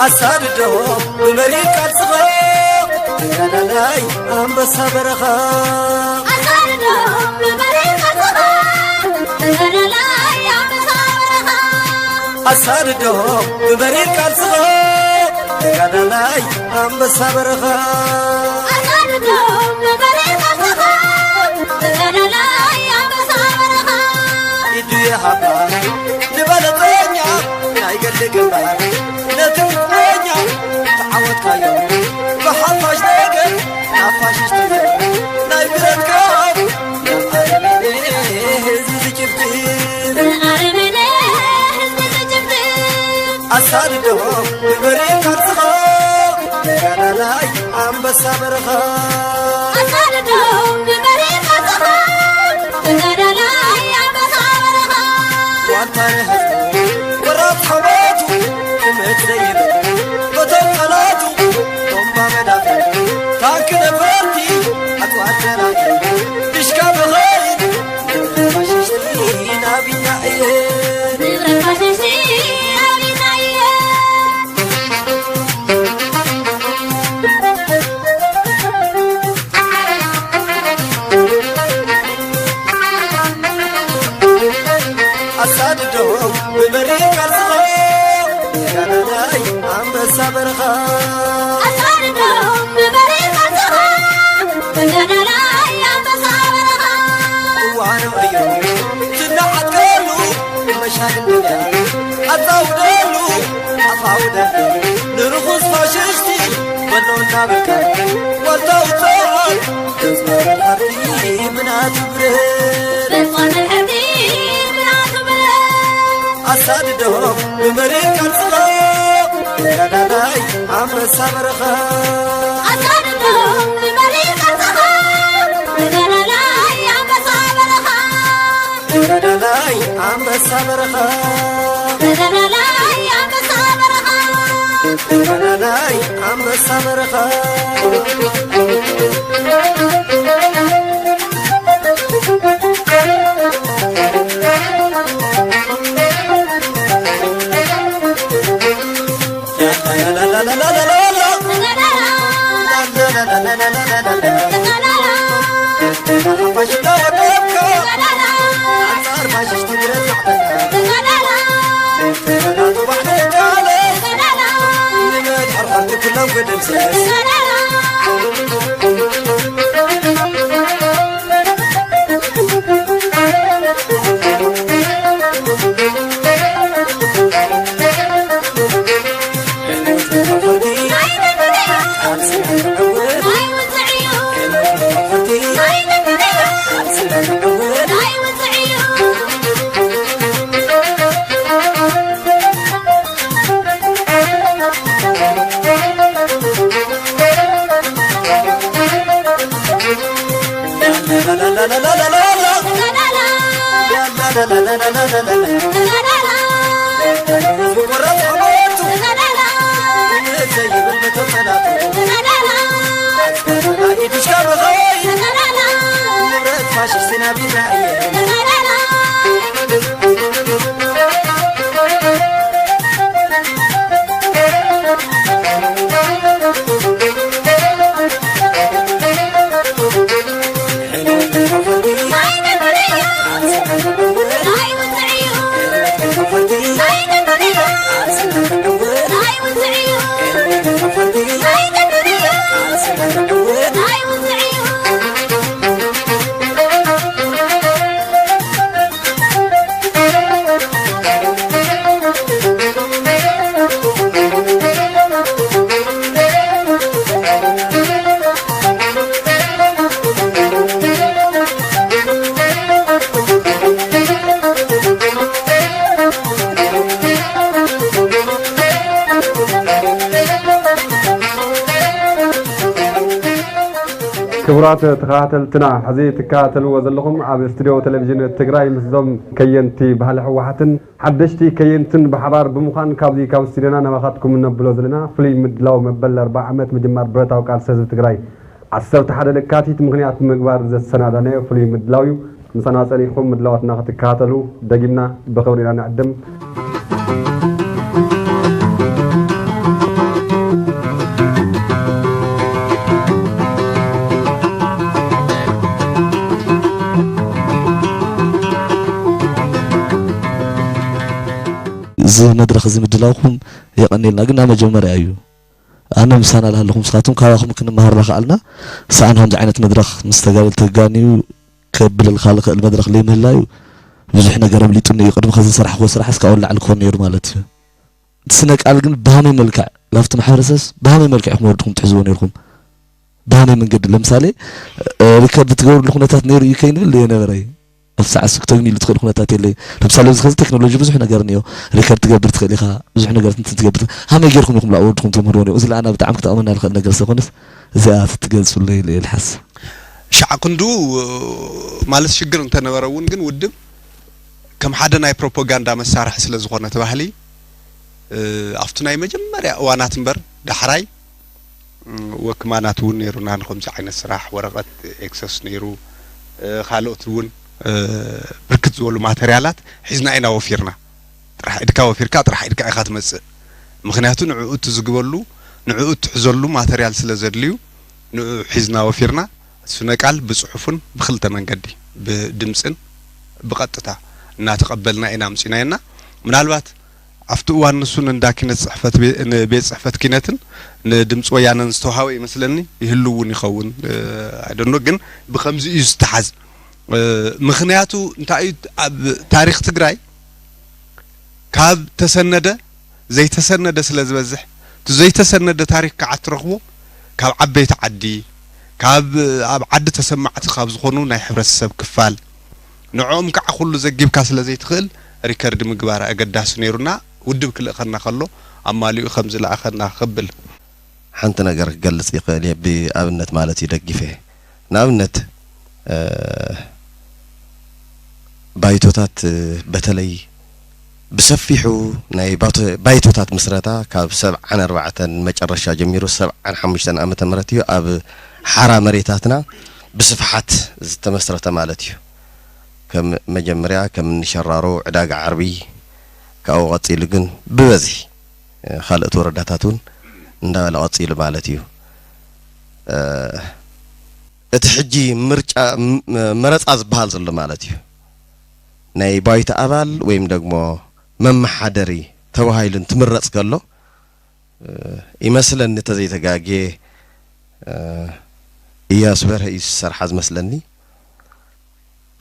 ኣሳድዶ ብመሪር ቃልስኻ ተጋዳላይ ኣንበሳ በረኻ። ኣሳድዶ ብመሪር ቃልስኻ ተጋዳላይ ኣንበሳ በረኻ። ኣሳድዶ ብመሪር ቃልስኻ ተጋዳላይ ኣንበሳ በረኻ። ኣሳድዶ ብመሪር ቃልስኻ ተጋዳላይ ኣንበሳ በረኻ። ኢዱ የሃባ ንበለጸኛ ናይ ገድሊ ግንባር፣ ነቲ ግፍዐኛ ተዓወትካዮ። ብሓፋሽ ነገር ናብ ፋሽስት ናይ ብረት ካብ ኣረመኔ ህዝቢ ዝጭፍጭፍ። ኣረመኔ ህዝቢ ዝጭፍጭፍ። ኣሳድዶ ብመሪር ቃልስኻ ተጋዳላይ ኣንበሳ በረኻ። ኣሳድዶ ብመሪር ቃልስኻ ተጋዳላይ ኣንበሳ በረኻ። ዋልታ ንህዝቡ ወራብ ሓወቱ ክምት ዘይብል በቶም ቃላቱ ቦምባ መዳፍዕ ታንክ ነፈርቲ ኣጽዋር ዘራጊ ድሽካ ብኸይድ ፋሽስቲ ናብኛ እየ። ንብረት ፋሽስቲ ናብኛ እየ። ኣሳድዶ ብመሪር ቃልስኻ ተጋዳላይ ኣንበሳ በረኻ። ኣሳድዶ ብመሪር ቃልስኻ ተጋዳላይ ኣንበሳ በረኻ። እዋኖ እዩ ትናዓትከሉ መሻግል ኣጻውደሉ ኣፋውደ ንርኹስ ፋሽስቲ በሎ እናበልካ ዋልታ ውጽዓት ተስፋ ሓርቲ ብናቱ ብረት። ተስፋ ሓርቲ ብናቱ ብረት። ኣሳድዶ ብመሪር ቃልስኻ ተጋዳላይ ኣንበሳ በረኻ። ኣሳድዶ ብመሪር ቃልስኻ ተጋዳላይ ኣንበሳ በረኻ። ተጋዳላይ ኣንበሳ በረኻ። ተጋዳላይ ኣንበሳ በረኻ። ተጋዳላይ ኣንበሳ በረኻ። ክቡራት ተኸታተልትና፣ ሕዚ ትከታተልዎ ዘለኹም ኣብ ስቱድዮ ቴሌቪዥን ትግራይ ምስዞም ከየንቲ ባህሊ ህወሓትን ሓደሽቲ ከየንትን ብሓባር ብምዃን ካብዚ ካብ ስቱድዮና ናባኻትኩም እነብሎ ዘለና ፍሉይ ምድላው መበል ኣርብዓ ዓመት ምጅማር ብረታዊ ቃልሲ ህዝቢ ትግራይ ዓሰርተ ሓደ ለካቲት ምኽንያት ብምግባር ዘሰናዳናዮ ፍሉይ ምድላው እዩ። ምሳና ጸኒሕኩም ምድላዋትና ክትከታተሉ ደጊምና ብኽብሪ ኢና ንዕድም። እዚ መድረኽ እዚ ምድላውኩም የቐንየልና። ግን ናብ መጀመርያ እዩ። ኣነ ምሳና ላሃለኹም ንስኻትኩም ካባኹም ክንመሃር ላኸኣልና ሰኣን ከምዚ ዓይነት መድረኽ ምስ ተጋደልቲ ተጋንዩ ከብልልካ ልኽእል መድረኽ ለይምህላዩ ብዙሕ ነገር ኣምሊጡኒ እዩ። ቅድሚ ከዚ ዝሰራሕክዎ ስራሕ እስካብ ላዕሊ ክኾን ነይሩ ማለት እዩ። እቲ ስነ ቃል ግን ብሃመይ መልክዕ ላብቲ ማሕበረሰብስ ብሃመይ መልክዕ ኢኹም ወርድኹም ትሕዝዎ ነይርኩም። ብሃመይ መንገዲ ለምሳሌ ሪከርድ ትገብርሉ ኩነታት ነይሩ እዩ ከይንብል የነበረ እዩ። ኣብቲ ሰዓት ስክ ተግኒሉ ትኽእል ኩነታት የለይ። ለምሳሌ ኣብዚ ከዚ ቴክኖሎጂ ብዙሕ ነገር እኒኦ። ሪከርድ ትገብር ትኽእል ኢኻ። ብዙሕ ነገር እንትን ትገብር ትኽእል። ሃመይ ጌርኩም ኢኹም ላብ ወርድኹም ተምህርዎ ነይሩ። እዚ ለኣና ብጣዕሚ ክጠቕመና ልኽእል ነገር ስለኮነስ እዚኣ ትትገልጹለይ ኢለ እየ ልሓስብ። ሻዕ ክንዱ ማለት ሽግር እንተነበረ እውን ግን ውድብ ከም ሓደ ናይ ፕሮፓጋንዳ መሳርሒ ስለ ዝኾነ እቲ ባህሊ ኣብቲ ናይ መጀመርያ እዋናት እምበር ዳሕራይ ወክማናት እውን ነይሩና ንከምዚ ዓይነት ስራሕ ወረቐት ኤክሰስ ነይሩ ካልኦት እውን ብርክት ዝበሉ ማተርያላት ሒዝና ኢና ወፊርና ጥራሕ ኢድካ ወፊርካ ጥራሕ ኢድካ ኢኻ ትመፅእ ምክንያቱ ንዕኡ እትዝግበሉ ንዕኡ እትሕዘሉ ማተርያል ስለ ዘድልዩ ንኡ ሒዝና ወፊርና ስነ ቃል ብፅሑፍን ብክልተ መንገዲ ብድምፅን ብቐጥታ እናተቐበልና ኢና ኣምፂናዮና ምናልባት ኣብቲ እዋን ንሱን እንዳ ኪነት ፅሕፈት ቤ- ንቤት ፅሕፈት ኪነትን ንድምፂ ወያነን ዝተውሃበ ይመስለኒ ይህሉ እውን ይኸውን ኣይደኖ ግን ብከምዚ እዩ ዝተሓዝ ምክንያቱ እንታይ እዩ ኣብ ታሪክ ትግራይ ካብ ተሰነደ ዘይተሰነደ ስለ ዝበዝሕ እቲ ዘይተሰነደ ታሪክ ከዓ ትረኽቦ ካብ ዓበይቲ ዓዲ ካብ ኣብ ዓዲ ተሰማዕቲ ካብ ዝኾኑ ናይ ሕብረተሰብ ክፋል ንዕኦም ከዓ ኩሉ ዘጊብካ ስለ ዘይትኽእል ሪከርድ ምግባር ኣገዳሲ ነይሩና ውድብ ክልእኸና ከሎ ኣማሊኡ ከም ዝለኣኸና ክብል ሓንቲ ነገር ክገልፅ ይኽእል እየ ብኣብነት ማለት እዩ ደግፌ ንኣብነት ባይቶታት በተለይ ብሰፊሑ ናይ ባይቶታት ምስረታ ካብ ሰብዓን ኣርባዕተን መጨረሻ ጀሚሩ ሰብዓን ሓሙሽተን ዓመተ ምህረት እዩ ኣብ ሓራ መሬታትና ብስፍሓት ዝተመስረተ ማለት እዩ ከም መጀመርያ ከም እንሸራሮ ዕዳጋ ዓርቢ ካብኡ ቀፂሉ ግን ብበዝሒ ካልኦት ወረዳታት እውን እንዳበለ ቀፂሉ ማለት እዩ እቲ ሕጂ ምርጫ መረፃ ዝበሃል ዘሎ ማለት እዩ ናይ ባይቶ ኣባል ወይም ደግሞ መመሓደሪ ተባሂሉ እንትምረፅ ከሎ ይመስለኒ ተዘይተጋጌ እያሱ በርሀ እዩ ዝሰርሓ ዝመስለኒ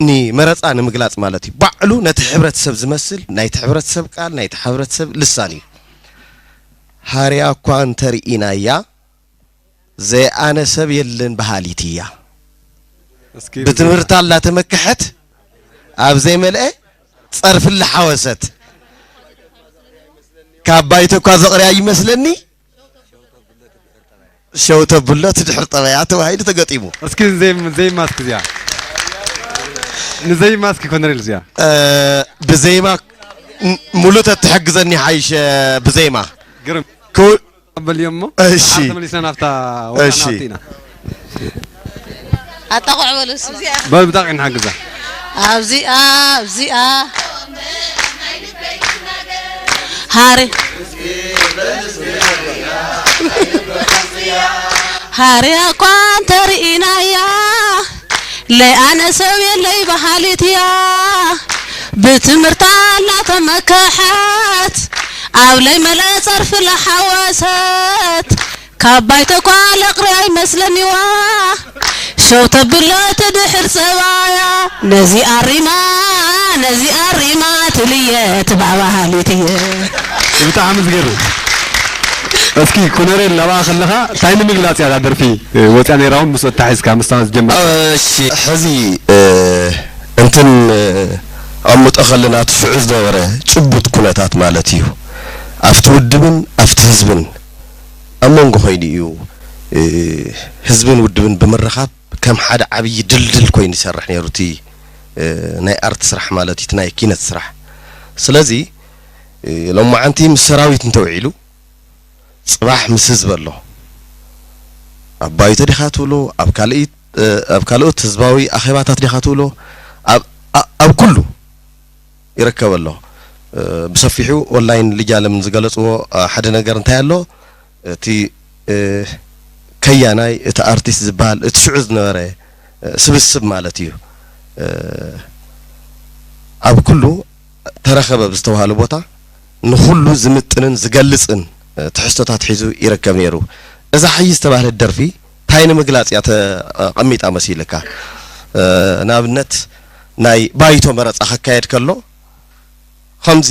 ንመረፃ ንምግላፅ ማለት እዩ ባዕሉ ነቲ ሕብረተሰብ ዝመስል ናይቲ ሕብረተሰብ ቃል ናይቲ ሕብረተሰብ ልሳን እዩ ሃርያ እኳ እንተርኢናያ ዘይኣነ ሰብ የለን በሃሊት እያ። ብትምህርታ ላተመከሐት ኣብ ዘይመልአ ጸርፊ ላሓወሰት። ካብ ባይቶ እኳ ዘቕርያ ይመስለኒ ሸው ተብሎ ትድሕር ጠበያ ተባሂሉ ተገጢሙ። እስኪ ዜማ እስኪ እዚኣ ንዜማ እስኪ ኮነሬል እዚኣ ብዜማ ሙሉ ተትሕግዘኒ ሓይሸ ብዜማ ግርም በልዮ እሞ እሺ ተመሊስና ናብታ ወጣና እሺ ኣቲና ኣጣቕዑ በሉ እስኪ። በል ብጣቂ ንሓግዛ ኣብዚኣ ኣብዚኣ ሃሪ ሃርያ እኳ እንተርኢናያ ለይ ኣነ ሰብ የለይ በሃሊት እያ ብትምህርታ እናተመከሐት ኣብ ለይ መለእ ጸርፊ ለሓወሰት ካብ ባይተ እኳ ለቕሪ ኣይመስለኒዋ ሸው ተብሎ ትድሕር ጸባያ ነዚ ኣሪማ ነዚ ኣሪማ ትልየ ትባባሃሊት እየ ብጣዕሚ ዝገርም እስኪ ኮነሬል ናብኣ ከለኻ እንታይ ንምግላጽ እያ እዛ ደርፊ ወፅያ ነይራ እውን ምስኡ ተታሒዝካ ምስታ ዝጀመር እሺ ሕዚ እንትን ኣምልጦ ከለና እቲ ሽዑ ዝነበረ ጭቡጥ ኩነታት ማለት እዩ ኣብቲ ውድብን ኣብቲ ህዝብን ኣብ መንጎ ኮይኑ እዩ ህዝብን ውድብን ብምርኻብ ከም ሓደ ዓብዪ ድልድል ኮይኑ ይሰርሕ ነይሩ እቲ ናይ ኣርት ስራሕ ማለት እዩ እቲ ናይ ኪነት ስራሕ ስለዚ ሎማዓንቲ ምስ ሰራዊት እንተውዒሉ ፅባሕ ምስ ህዝቢ ኣሎ ኣብ ባይቶ ዲኻ ትብሎ ኣብ ካልእ ኣብ ካልኦት ህዝባዊ ኣኼባታት ዲኻ ትብሎ ኣብ ኣብ ኩሉ ይርከብ ኣሎ ብሰፊሑ ኦንላይን ልጃለም ዝገለፅዎ ሓደ ነገር እንታይ ኣሎ እቲ ከያናይ እቲ ኣርቲስት ዝበሃል እቲ ሽዑ ዝነበረ ስብስብ ማለት እዩ ኣብ ኩሉ ተረኸበ ብዝተባሃለ ቦታ ንኹሉ ዝምጥንን ዝገልጽን ትሕዝቶታት ሒዙ ይርከብ ነይሩ። እዛ ሕጂ ዝተባህለት ደርፊ እንታይ ንምግላጽ እያ ተቐሚጣ መሲልካ? ንኣብነት ናይ ባይቶ መረጻ ክካየድ ከሎ ከምዚ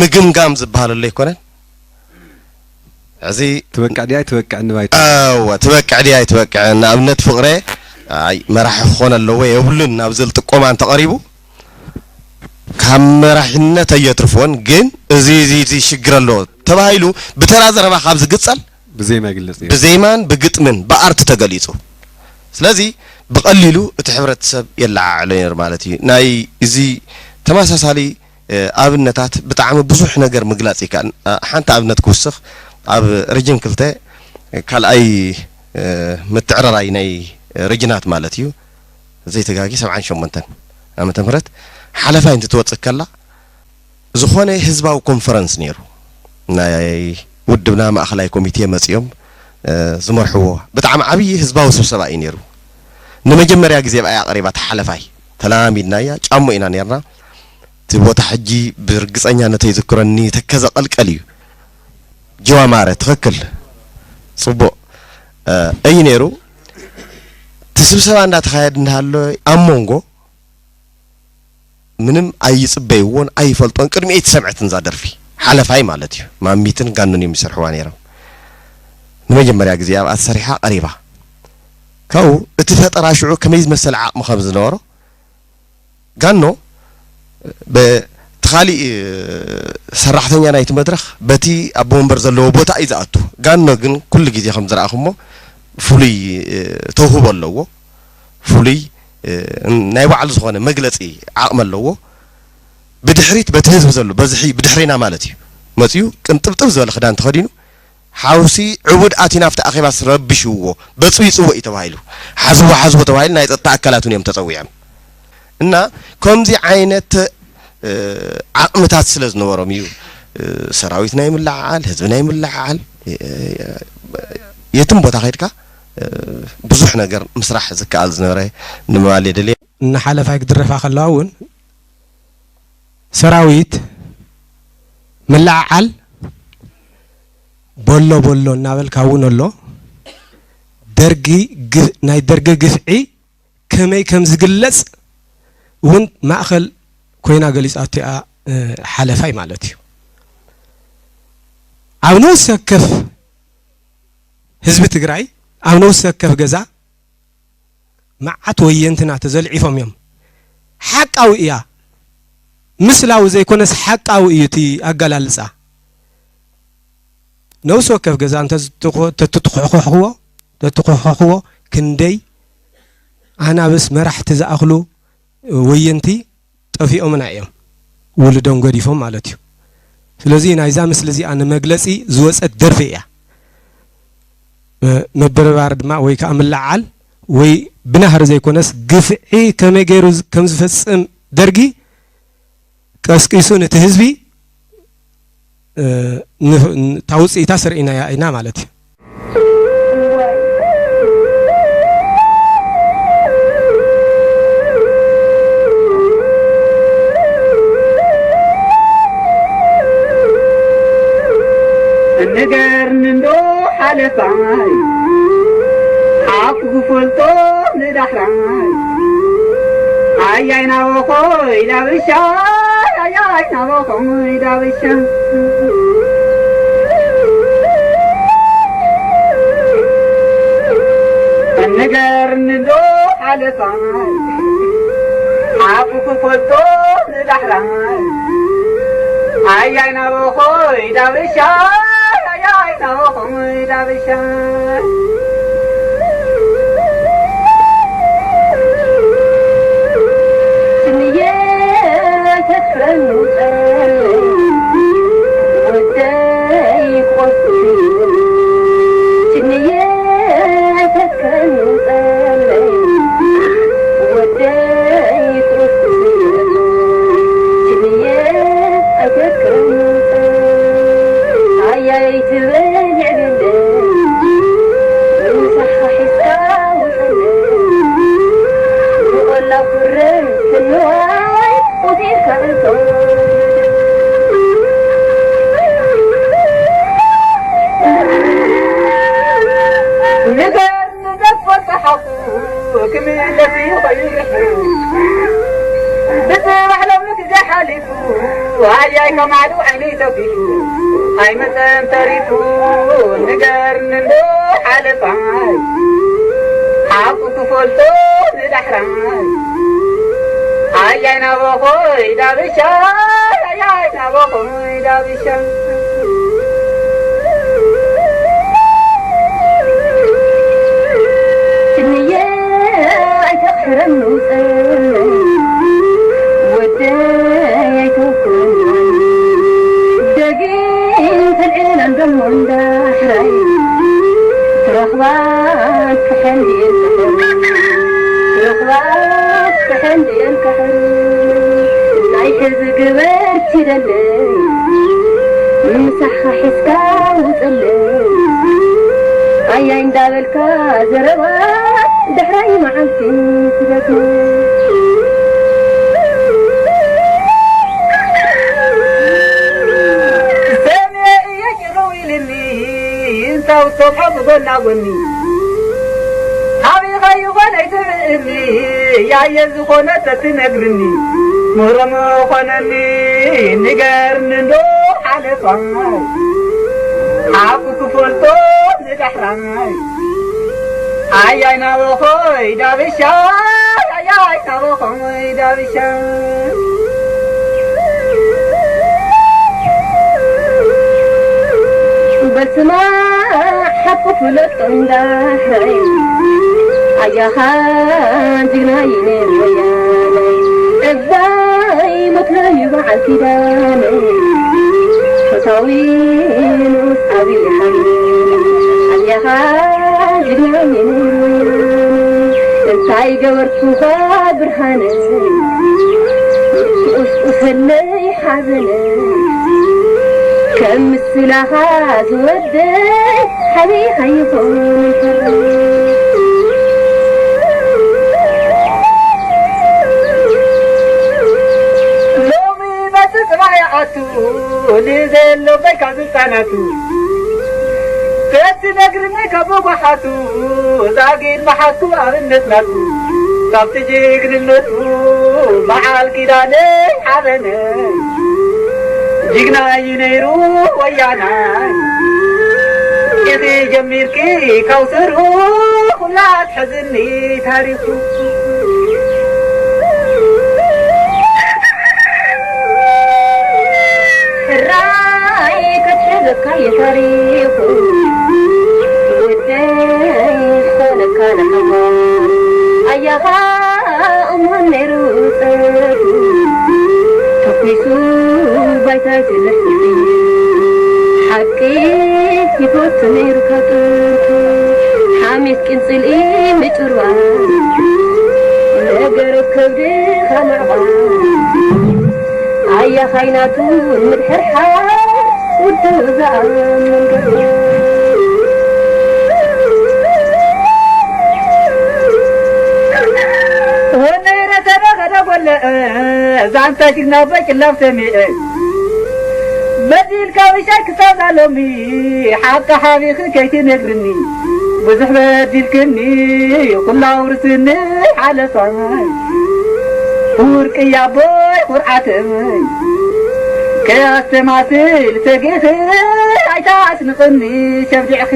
ምግምጋም ዝበሃል ኣሎ ኣይኮነን? እዚ ትበቅዕ ድያ ኣይትበቅዕን ባይቶ? እወ፣ ትበቅዕ ድያ ኣይትበቅዕን? ንኣብነት ፍቕረ፣ ኣይ መራሒ ክኾን ኣለዎ የብሉን ናብ ዝብል ጥቆማ እንተቐሪቡ ካብ መራሒነት ኣየትርፎን፣ ግን እዚ እዚ እዚ ሽግር ኣለዎ ተባሂሉ ብተራ ዘረባ ካብ ዝግጸል ብዜማ ይግለጽ ነይሩ። ብዜማን ብግጥምን ብኣርት ተገሊጹ። ስለዚ ብቐሊሉ እቲ ሕብረተሰብ የለዓዕሎ ነይሩ ማለት እዩ። ናይ እዚ ተመሳሳሊ ኣብነታት ብጣዕሚ ብዙሕ ነገር ምግላጽ ይከኣል። ሓንቲ ኣብነት ክውስኽ፣ ኣብ ሪጅን ክልተ ካልኣይ ምትዕርራይ ናይ ሪጅናት ማለት እዩ፣ ዘይተጋጊ ሰብዓን ሸሞንተን ዓመተ ምህረት ሓለፋይ እንትትወጽእ ከላ ዝኾነ ህዝባዊ ኮንፈረንስ ነይሩ። ናይ ውድብና ማእኸላይ ኮሚቴ መጺኦም ዝመርሕዎ ብጣዕሚ ዓብዪ ህዝባዊ ስብሰባ እዩ ነይሩ። ንመጀመርያ ግዜ ብኣያ ቀሪባ ተሓለፋይ ተለማሚድናያ ጫሞ ኢና ነርና። እቲ ቦታ ሕጂ ብርግጸኛነት ይዝክረኒ ተከዘ ቀልቀል እዩ። ጅዋ ማረ ትኽክል ጽቡቕ እዩ ነይሩ። እቲ ስብሰባ እንዳተኻየድ እንዳሃሎ ኣብ መንጎ ምንም ኣይጽበይዎን ኣይፈልጦን ቅድሚኡ ኣይተሰምዐትን እዛ ደርፊ። ሓለፋይ ማለት እዩ። ማሚትን ጋኑን እዮም ይሰርሕዋ ነይሮም። ንመጀመርያ ግዜ ኣብኣ ተሰሪሓ ቀሪባ። ካብኡ እቲ ፈጠራ ሽዑ ከመይ ዝመሰለ ዓቕሚ ከም ዝነበሮ ጋኖ በቲ ካሊእ ሰራሕተኛ ናይቲ መድረኽ በቲ ኣቦ ወንበር ዘለዎ ቦታ እዩ ዝኣቱ። ጋኖ ግን ኩሉ ግዜ ከም ዝረኣኹሞ ፍሉይ ተውህቦ ኣለዎ። ፍሉይ ናይ ባዕሉ ዝኾነ መግለፂ ዓቕሚ ኣለዎ። ብድሕሪት በቲ ህዝቢ ዘሎ በዝሒ ብድሕሪና ማለት እዩ መፅዩ ቅንጥብጥብ ዝበለ ክዳን ተኸዲኑ ሓውሲ ዕቡድ ኣትዩ ናብቲ ኣኼባስ ረቢሽዎ በፅቢፅዎ እዩ ተባሂሉ። ሓዝዎ ሓዝዎ ተባሂሉ ናይ ፀጥታ ኣካላት እውን እዮም ተፀዊዖም። እና ከምዚ ዓይነት ዓቕምታት ስለ ዝነበሮም እዩ ሰራዊት ናይ ምልዕዓል ህዝቢ ናይ ምልዕዓል የትም ቦታ ከይድካ ብዙሕ ነገር ምስራሕ ዝከኣል ዝነበረ ንምባል የደልየ። እናሓለፋ ክድረፋ ከለዋ እውን ሰራዊት ምልዕዓል ቦሎ ቦሎ እናበልካ እውን ኣሎ። ደርጊ ግ- ናይ ደርጊ ግፍዒ ከመይ ከም ዝግለጽ እውን ማእኸል ኮይና ገሊጻቶ እያ። ሓለፋይ ማለት እዩ። ኣብ ነፍሲ ወከፍ ህዝቢ ትግራይ ኣብ ነፍሲ ወከፍ ገዛ መዓት ወየንትና ተዘልዒፎም እዮም። ሓቃዊ እያ። ምስላዊ ዘይኮነስ ሓቃዊ እዩ እቲ ኣገላልጻ። ነፍሲ ወከፍ ገዛ እንተዝትኾ- ተትትኹሕኹሕዎ ተትኹሕኹሕዎ ክንደይ ኣናብስ መራሕቲ ዝኣኽሉ ወየንቲ ጠፊኦምና እዮም፣ ውልዶም ገዲፎም ማለት እዩ። ስለዚ ናይዛ ምስሊ እዚኣ ንመግለፂ ዝወፀት ደርፊ እያ። ምብርባር ድማ ወይ ከዓ ምልዓል ወይ ብናህሪ ዘይኮነስ ግፍዒ ከመይ ገይሩ ከም ዝፈፅም ደርጊ ቀስቂሱ ነቲ ህዝቢ እታ ውፅኢታ ስርኢናያ ኢና ማለት እዩ። ንገርኒ እንዶ ሓለፋይ ሓፍ ዝፈልጦ ንዳሕራይ ኣያይ ናበኾይ ዳብሻ ኣያይ ናበኾይ ዳብሻ ንገርኒ እንዶ ሓለፋይ ሓፍ ዝፈልጦ ንዳሕራይ ኣያይ ናበኾይ ዳብሻ ኣያይ ናበኾይ ዳብሻ ክምለስ እዩ ኸይርሕቁ። ብፅባሕ ሎሚ ግዜ ሓሊፉ፣ ኣያይ ከማዕዱ ዓይነይ ሰፊፉ፣ ኣይመፀን ተሪፉ፣ ንገርኒ እንዶ ሓለፋይ፣ ሓቁ ክፈልጦ ንዳሕራይ። ኣያይ ናበኾይ ዳብሻይ፣ ኣያይ ናበኾይ ዳብሻይ። ስንየ ኣይተቕሕረኒ ውፀለይ፣ ወደይ ኣይተውክለኒ፣ ደጊም ተልዕለን ደሞ እንዳሕራይ፣ ትረኽባ ትሕን ድየን ክሕር፣ ትረኽባ ትሕን ድየን ክሕር፣ ናይ ሕዚ ግበር ኪደለይ፣ ምሳኻ ሒዝካ ውፀለይ፣ ኣያይ እንዳበልካ ዘረባ፣ ዳሕራይ መዓልቲ ትደግሞ። ሰምየ እየ ጭርው ኢልኒ፣ እንታይ ሰምዖ ብጎና ጎኒ። ሓቢኻ ይኾን ኣይትብእኒ፣ ያየ ዝኾነ ተትነግርኒ። ምህሮ ምኾነኒ፣ ንገርኒ እንዶ ሓለፋይ። ሓቁ ክፈልጦ ንዳሕራይ። ኣያይ ናበኾይ ዳብሻይ፣ ኣያይ ናበኾይ ዳብሻይ። በስማ ሓቁ ፍለጦ እንዳሕራይ። ኣያኻ ጅግና እዩ ነይሩ ወያነ። እባይ መትሎ እዩ በዓል ኪዳነ። ፈታዊ ንኡስ ዓብዪ ሓይሊ። ኣያኻ ጅግና እዩ ነይሩ ወያነ። እንታይ ገበርኩኻ ብርሃነ? ቁስቁሰለይ ሓዘነ። ከም ምስላኻ ዝወደይ ሓቢኻ ይኾን ይፈርድ። ሎሚ መጽእ ጽባሕ ይኣቱ፣ ንዘየሎ በይ ካብ ህጻናቱ። ተትነግርኒ ካብ መጓሓቱ፣ ዛጊድ መሓዝኩ ኣብነት ናቱ። ካብቲ ጅግንነቱ በዓል ኪዳነይ ሓበነይ። ጅግና እዩ ነይሩ ወያናይ። ኢኺ ጀሚርኪ ካብ ስሩ፣ ኩላ ትሕዝኒ ታሪኹ። ሕራይ ከትሕዘካ እዩ ታሪኹ። ወደይ ዝኾነካ ንሓጎ። ኣያኻ እሙን ነይሩ ጸርፉ። ተኲሱ ባይታ ይጥልሕ። ሓቂ ይፈቱ ነይሩ ካብ ጥንቱ። ሓሜት ቂም ጽልኢ ምጭርባር። ነገር ከብድኻ ምዕባር። ኣያ ኻይናቱ ምድሕርሓር ውድብ ዝኣምን ገባር። ወነይ ረተበ ኸደ ጐለ ዛንታ ጅግና በጭላፍ ሰሚዐ በዲልካ ውሻይ ክሳብ ዛሎሚ ሓቂ ሓቢኺ ከይትነግርኒ ብዙሕ በዲልክኒ ኩላ ውርስኒ ሓለፋይ። ክቡር ቅያቦይ ኩርዓተይ ከያስተማስል ሰጊእኺ ኣይታስንቕኒ ሸብዲዕኺ።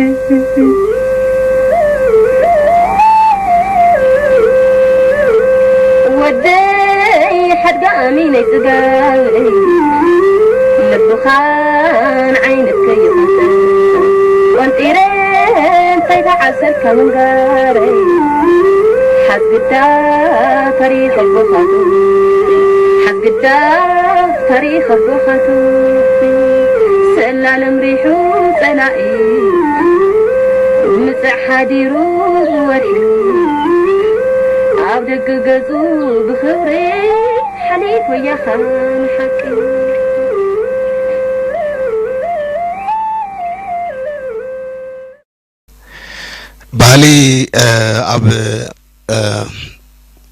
ወደይ ሓድጋ ኣሚነይ ጽጋበይ ልብኻን ዓይነት ከይኹን ቆንጢረ እንታይ ተዓሰርካ ምንጋረይ ሓዝግዳ ታሪኽ ኣቦኻቱ ሓዝግዳ ታሪኽ ኣቦኻቱ ሰላለም ሪሑ ጸላኢ ምጽዕ ሓዲሩ ብወርሒ ኣብ ደገ ገጹ ብኽብሪ ሓሊፍ ወያኻ ንሓቂ። ባህሊ ኣብ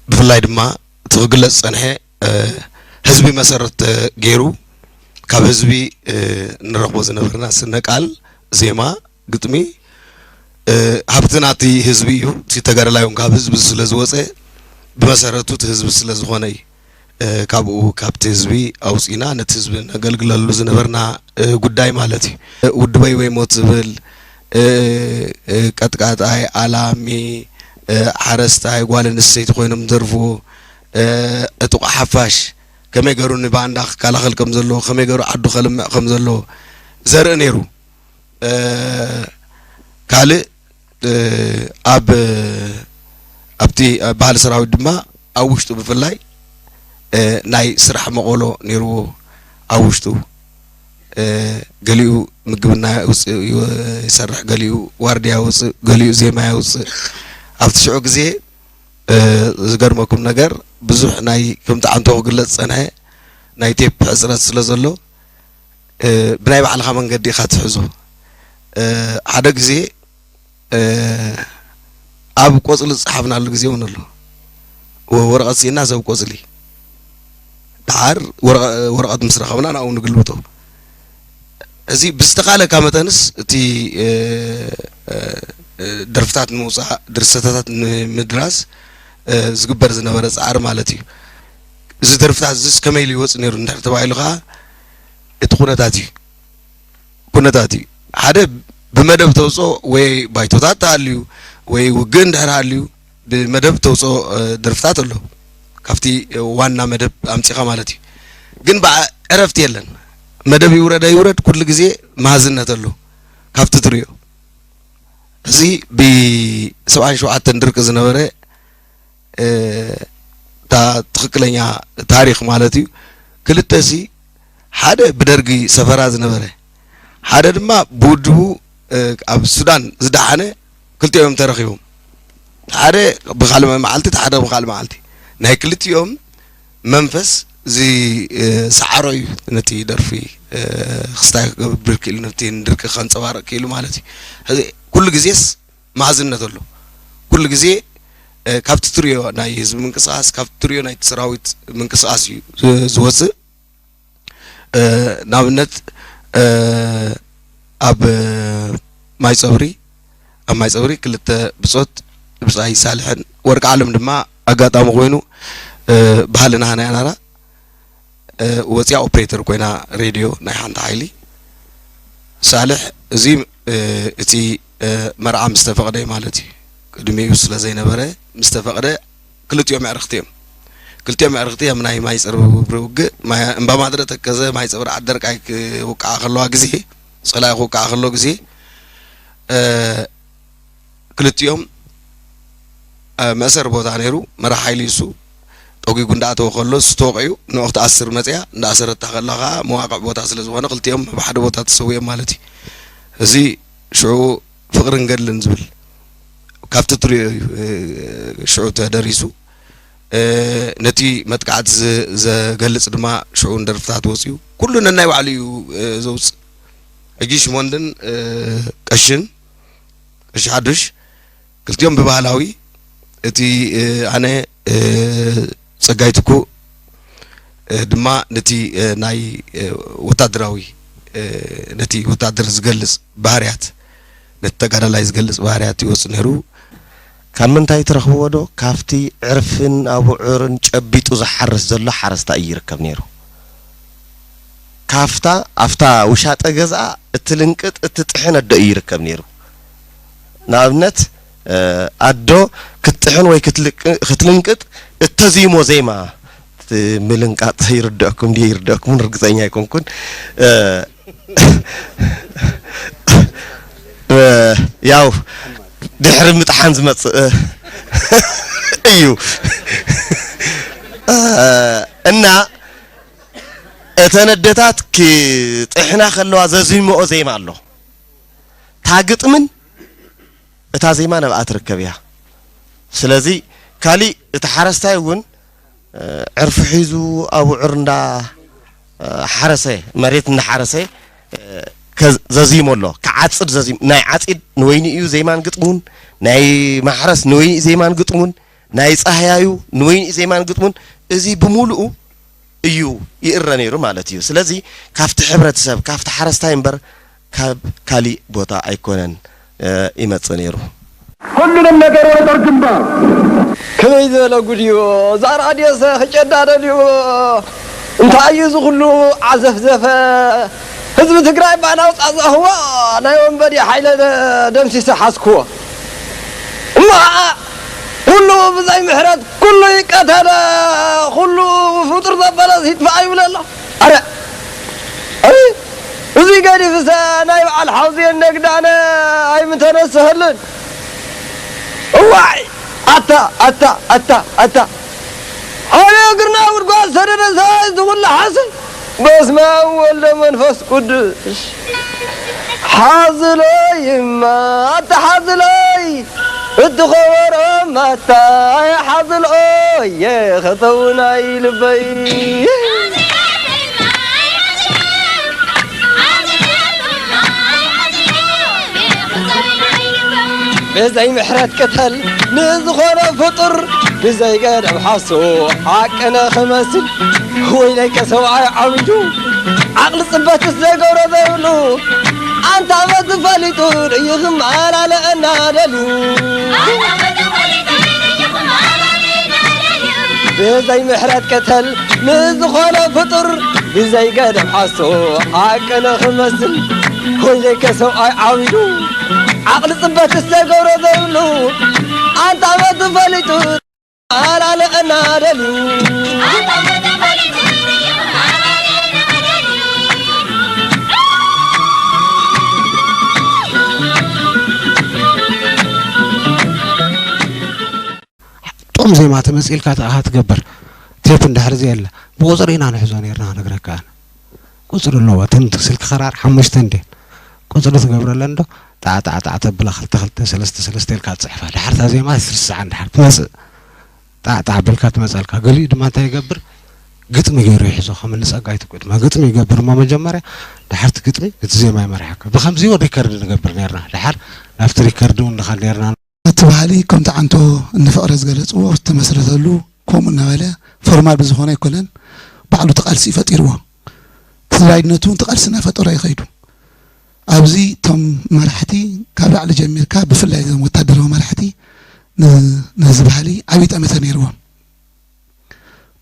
ብፍላይ ድማ እቲ ክግለጽ ዝጸንሐ ህዝቢ መሰረት ገይሩ ካብ ህዝቢ ንረኽቦ ዝነበርና ስነ ቃል፣ ዜማ፣ ግጥሚ ሃብትና እቲ ህዝቢ እዩ። እቲ ተጋዳላይ እውን ካብ ህዝቢ ስለ ዝወፀ፣ ብመሰረቱ እቲ ህዝቢ ስለ ዝኾነ እዩ። ካብኡ ካብቲ ህዝቢ ኣውፂና ነቲ ህዝቢ ነገልግለሉ ዝነበርና ጉዳይ ማለት እዩ። ውድበይ ወይ ሞት ዝብል፣ ቀጥቃጣይ፣ ኣላሚ፣ ሓረስታይ፣ ጓል ኣንስተይቲ ኮይኖም ዝደርፍዎ፣ ዕጡቕ ሓፋሽ ከመይ ገሩ ንባንዳ ክከላኸል ከም ዘለዎ፣ ከመይ ገሩ ዓዱ ከልምዕ ከም ዘለዎ ዘርኢ ነይሩ። ካልእ ኣብ ኣብቲ ባህሊ ሰራዊት ድማ ኣብ ውሽጡ ብፍላይ ናይ ስራሕ መቐሎ ነይርዎ። ኣብ ውሽጡ ገሊኡ ምግብና ይሰርሕ፣ ገሊኡ ዋርድያ ይወፅእ፣ ገሊኡ ዜማ ይወፅእ። ኣብቲ ሽዑ ግዜ ዝገርመኩም ነገር ብዙሕ ናይ ከምቲ ዓንቶ ክግለፅ ዝፀንሐ ናይ ቴፕ ሕፅረት ስለ ዘሎ ብናይ ባዕልኻ መንገዲ ኢኻ ትሕዞ። ሓደ ግዜ ኣብ ቆፅሊ ዝፀሓፍናሉ ግዜ እውን ኣሎ። ወረቐት ስኢና ሰብ ቆፅሊ፣ ደሓር ወረቐት ምስ ረኸብና ናብኡ ንግልብጦ። እዚ ብዝተኻለካ መጠንስ እቲ ደርፍታት ንምውፃእ፣ ድርሰታት ንምድራስ ዝግበር ዝነበረ ፃዕሪ ማለት እዩ። እዚ ደርፍታት እዚስ ከመይ ኢሉ ይወፅ ነይሩ እንድሕር ተባሂሉ ከዓ እቲ ኩነታት እዩ። ኩነታት እዩ። ሓደ ብመደብ ተውፅኦ ወይ ባይቶታት ተሃልዩ ወይ ውግእ እንድሕር ሃልዩ ብመደብ ተውፅኦ ደርፍታት ኣሎ። ካብቲ ዋና መደብ ኣምፂኻ ማለት እዩ። ግን ብዓ ዕረፍቲ የለን። መደብ ይውረድ ኣይውረድ ኩሉ ግዜ መሃዝነት ኣሎ። ካብቲ ትሪኦ እዚ ብሰብዓን ሸውዓተን ድርቂ ዝነበረ እታ ትኽክለኛ ታሪኽ ማለት እዩ። ክልተ ሲ ሓደ ብደርጊ ሰፈራ ዝነበረ፣ ሓደ ድማ ብውድቡ ኣብ ሱዳን ዝደሓነ፣ ክልቲኦም ተረኺቦም። ሓደ ብኻልእ መዓልቲ፣ ሓደ ብኻልእ መዓልቲ። ናይ ክልቲኦም መንፈስ ዝሰዓሮ እዩ ነቲ ደርፊ ክስታይ ክገብር ክኢሉ፣ ነቲ ንድርቂ ከንፀባርቕ ክኢሉ ማለት እዩ። ኩሉ ግዜስ መሃዝነት ኣሎ። ኩሉ ግዜ ካብቲ ትሪኦ ናይ ህዝቢ ምንቅስቃስ፣ ካብቲ ትሪኦ ናይ ሰራዊት ምንቅስቃስ እዩ ዝወፅእ። ንኣብነት ኣብ ማይ ፀብሪ፣ ኣብ ማይ ፀብሪ ክልተ ብፆት፣ ብፃይ ሳልሕን ወርቂ ዓለም ድማ ኣጋጣሚ ኮይኑ ባህልና ናይ ኣናራ ወፂኣ ኦፕሬተር ኮይና ሬድዮ ናይ ሓንቲ ሓይሊ። ሳልሕ እዚ እቲ መርዓ ምስ ተፈቕደ ማለት እዩ። ቅድሚኡ ስለ ዘይነበረ ምስ ተፈቕደ ክልቲኦም ኣዕርኽቲ እዮም። ክልቲኦም ኣዕርኽቲ ኣብ ናይ ማይ ፀብሪ ውግእ እምባ ማድረ ተከዘ ማይ ፀብሪ ዓዲ ደርቃይ ክውቃዓ ከለዋ ግዜ፣ ፀላኢ ክውቃዓ ከሎ ግዜ ክልቲኦም መእሰሪ ቦታ ነይሩ። መራሕ ሓይሊ እሱ ጠጒጉ እንዳኣተወ ከሎ እሱ ተወቒዑ ንኡ ክትኣስር መፅያ። እንዳኣሰረታ ከላ ከዓ መዋቕዕ ቦታ ስለ ዝኾነ ክልቲኦም ኣብ ሓደ ቦታ ተሰዊኦም ማለት እዩ። እዚ ሽዑ ፍቕርን ገድልን ዝብል ካብቲ ትሪኦ እዩ ሽዑ ተደሪሱ። ነቲ መጥቃዕቲ ዘገልፅ ድማ ሽዑ ንደርፍታት ወፅዩ ኩሉ ነናይ ባዕሉ እዩ ዘውፅእ። ሕጂ ሽሞንድን ቀሽን ቀሺ ሓዱሽ ክልቲኦም ብባህላዊ እቲ ኣነ ፀጋይ ትኩእ ድማ ነቲ ናይ ወታደራዊ ነቲ ወታደር ዝገልፅ ባህርያት፣ ነቲ ተጋዳላይ ዝገልፅ ባህርያት ይወፅ ነይሩ። ካብ ምንታይ ትረኽብዎ ዶ? ካብቲ ዕርፍን ኣቡዑርን ጨቢጡ ዝሓርስ ዘሎ ሓረስታይ እዩ ይርከብ ነይሩ። ካፍታ ኣብታ ውሻጠ ገዝኣ እትልንቅጥ እትጥሕን ኣዶ እዩ ይርከብ ነይሩ። ንኣብነት ኣዶ ክትጥሕን ወይ ክትልንቅጥ እተዝይሞ ዜማ፣ ምልንቃጥ ይርደእኩም ድየ ይርደእኩምን ርግፀኛ ኣይኮንኩን። ያው ድሕሪ ምጥሓን ዝመፅእ እዩ። እና እተን ኣደታት ክጥሕና ከለዋ ዘዝይምኦ ዜማ ኣሎ። እታ ግጥምን እታ ዜማ ነብኣ ትርከብ እያ። ስለዚ ካሊእ እቲ ሓረስታይ እውን ዕርፊ ሒዙ ኣቡዑር እንዳ ሓረሰ፣ መሬት እንዳሓረሰ ዘዚሙ ኣሎ። ክዓፅድ ዘዚሙ፣ ናይ ዓፂድ ንወይኒ እዩ ዜማን ግጥሙን፣ ናይ ማሕረስ ንወይኒ እዩ ዜማን ግጥሙን፣ ናይ ፃህያዩ ንወይኒ እዩ ዜማን ግጥሙን። እዚ ብምሉኡ እዩ ይእረ ነይሩ ማለት እዩ። ስለዚ ካብቲ ሕብረተሰብ፣ ካብቲ ሓረስታይ እምበር ካብ ካሊእ ቦታ ኣይኮነን። ይመጽእ ነይሩ። ኩሉንም ነገር ወደ ጦር ግንባር። ከመይ ዝበለ ጉድ እዩ። እዛ ራድዮሰ ክጨዳ ደልዩ። እንታይ እዩ እዚ ኩሉ ዓዘፍዘፈ? ህዝቢ ትግራይ ባናውፃ ዛህዋ ናይ ወንበዴ ሓይለ ደምሲሰ ሓዝክዎ። እሞ ኸዓ ኩሉ ብዘይ ምሕረት ኩሉ ይቀተለ፣ ኩሉ ፍጡር ዘበለ ይጥፋእ ይብል ኣሎ። ኣረ ኣይ፣ እዚ ገዲፍሰ ናይ በዓል ሓውዜን ነግዳነ ኣይምተነስሀልን። እዋይ ኣታ ኣታ ኣታ ኣታ ሓደ እግርና ጉድጓድ ሰደደ ሰብኣይ ዝጉላሓስ። በስመ ኣብ ወልደ መንፈስ ቅዱስ። ሓዝለይማ ኣታ ሓዝለይ እቲ ኸበሮ ማታ ሓዝልኦ እየ ኸተውናይ ልበይ። ብዘይ ምሕረት ቅተል ንዝኾነ ፍጡር ብዘይ ገደብ ሓሱ ሓቅነ ክመስል። ወይለከ ሰብኣይ ዓብዱ ዓቕሊ ጽበት ዘይገብሮ ዘይብሉ ኣንታ መት ፈሊጡ እዩ ክመላለአና ደልዩ። ብዘይ ምሕረት ቅተል ንዝኾነ ፍጡር ብዘይ ገደብ ሓሶ ሓቂ ንኽመስል። ወይለከ ሰብኣይ ዓቢዱ ዓቕሊ ጽበት ዝተገብሮ ዘይብሉ ኣንታ መት ፈሊጡ ኣላለቀና ደልዩ። ጥዑም ዜማ ተመጺእልካ ተኣኻ ትገብር ቴፕ እንድሕር ዘየለ ብቁጽሪ ኢና ንሕዞ ነርና ክነግረካ ኣነ። ቁጽሪ ኣለዎ እተን ስልኪ ክራር ሓሙሽተ እንድየን ቁጽሪ ትገብረለን ዶ ጣዕ ጣዕ ጣዕ ተብላ ክልተ ክልተ ሰለስተ ሰለስተ ኢልካ ትጽሕፋ ድሓር እታ ዜማ ትርስዓ እንድሓር ትመጽእ ጣዕ ጣዕ ኣቢልካ ትመጸልካ ገሊኡ ድማ እንታይ ይገብር ግጥሚ ገይሩ ይሕዞ ከም እኒ ጸጋይ ትኩእ ድማ ግጥሚ ይገብር እሞ መጀመርያ ድሓር እቲ ግጥሚ እቲ ዜማ ይመርሓካ ብከምዚ እውን ሪከርድ ንገብር ነርና ድሓር ናብቲ ሪከርድ እውን ንኸድ ነርና። እቲ ባህሊ ከምቲ ዓንቶ እኒ ፍቕረ ዝገለፅዎ ዝተመስረተሉ ከምኡ እናበለ ፎርማል ብዝኾነ ኣይኮነን ባዕሉ እቲ ቃልሲ እዩ ፈጢርዎ። ተደራጅነቱ እውን እቲ ቃልሲ እናፈጠሮ እዩ ከይዱ። ኣብዚ እቶም መራሕቲ ካብ ላዕሊ ጀሚርካ ብፍላይ እዞም ወታደራዊ መራሕቲ ነዚ ባህሊ ዓብዪ ጠመተ ነይርዎም።